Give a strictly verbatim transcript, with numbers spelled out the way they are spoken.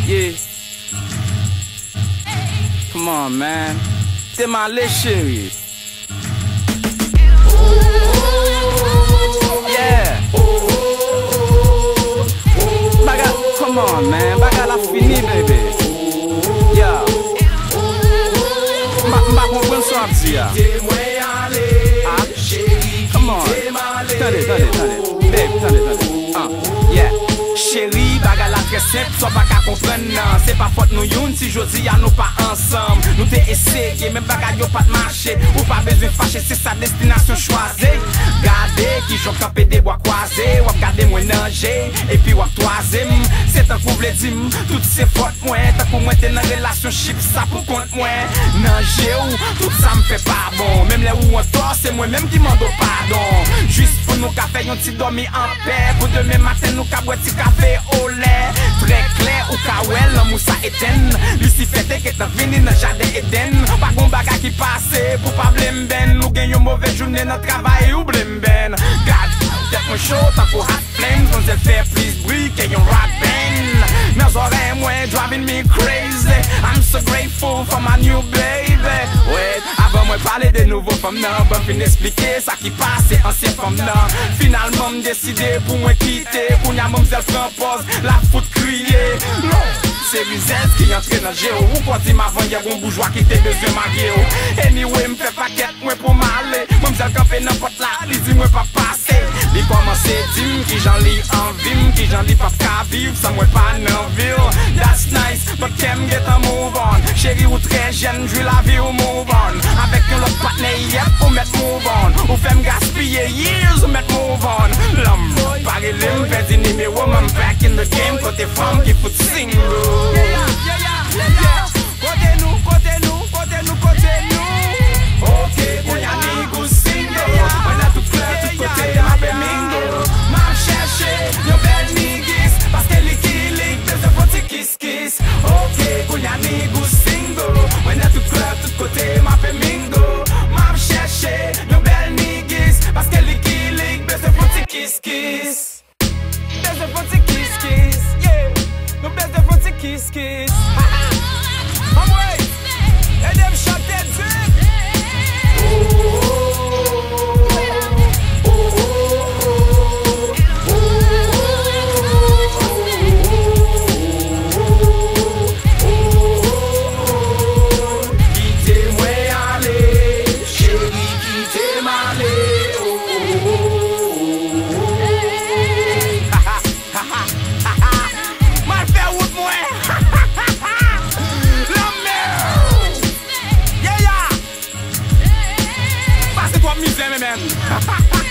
Yeah. Come on, man. Te m ale, cheri. Yeah. Bagay, come on, man. Bagay la fini, baby. Yeah. M pa, m pa konprann sa w ap di a. Ah, come on. Tande, tande, tande. Babe, tande, tande. Ah, yeah. Cheri, bagay la trè senp, sa w pa ka konprann nan. Se pa fòt nou youn si jodi a nou pa ansanm. Nou te eseye, men bagay yo pa t mache. Ou pa bezwen fache, se sa destinasyon chwazi. Gade kijan w kanpe de bwa kwaze, w ap gade mwen nan je, epi w ap twaze m. Se tankou w vle di m, tout se fòt mwen, tankou mwen te nan relasyonship sa pou kont mwen. Nan je w, tout sa m fè pa bon. Menm lè ou antò, se mwen menm ki mande w padon. Jis pou nou ka fè yon ti dòmi anpè, pou demen maten nou ka bwè ti kafe olè. Trè klè, ou ka wè lanmou sa etenn. Lisifè te gentan vini nan jaden Edenn. Pa gon bagay ki pase pou pa blame Ben. Ou gen yon move jounen nan travay, ou blame Ben. Gad tèt mwen cho tankou hot flames, manzè fè plis bri ke yon rock band. Nan zòrèy mwen, driving me crazy. I'm so grateful for my new baby. Wait, avan mwen pale de nouvo fanm nan, ban m fin eksplike sa ki pase ansyen fanm nan. Finalman, m deside pou mwen kite. Kounye a, manmzèl pran pòz, l ap fout kriye. Non, se rizèz ki antre nan je w. Ou kwè w di m avan yè, gon boujwa ki te bezwen marye w. Anyway, m fè pakèt mwen pou m ale. Manmzèl kanpe nan pòt la, li di mwen p ap pase. Li kòmanse di m kijan li anvi m, kijan li p ap ka viv san mwen pa nan vi l. That's nice, but kè m gentan move on. Cheri, ou trè jèn, jwi lavi w, move on. Avèk yon lòt patnè, yep, ou mèt move on. Ou fè m gaspiye years, ou mèt move on. Lanmò, pa rele m, pèdi nimewo m, I'm back in the game, kote fanm ki fout single. Yeah, yeah, yeah, yeah. Kote nou, kote nou, kote nou, kote nou? Ok, kounye a niggas single. Mwen nan tout klèb, tout kote, m ap mingle. M ap chèche yon bèl niggas, paske li kilik, bezwen fon ti kiskis. Ok, kounye a niggas single. Mwen nan tout klèb, tout kote, m ap mingle. M ap chèche yon bèl niggas, paske li kilik, bezwen fon ti kiskis. Bezwen fon ti kiskis, yeah. Nou bezwen fon ti kiskis. Anmwey, ede m chante, Duke. Kite mwen ale, cheri, kite m ale. M al fè wout mwen. Lanmè. Yeah, yeah. Pase twòp mizè, men, men.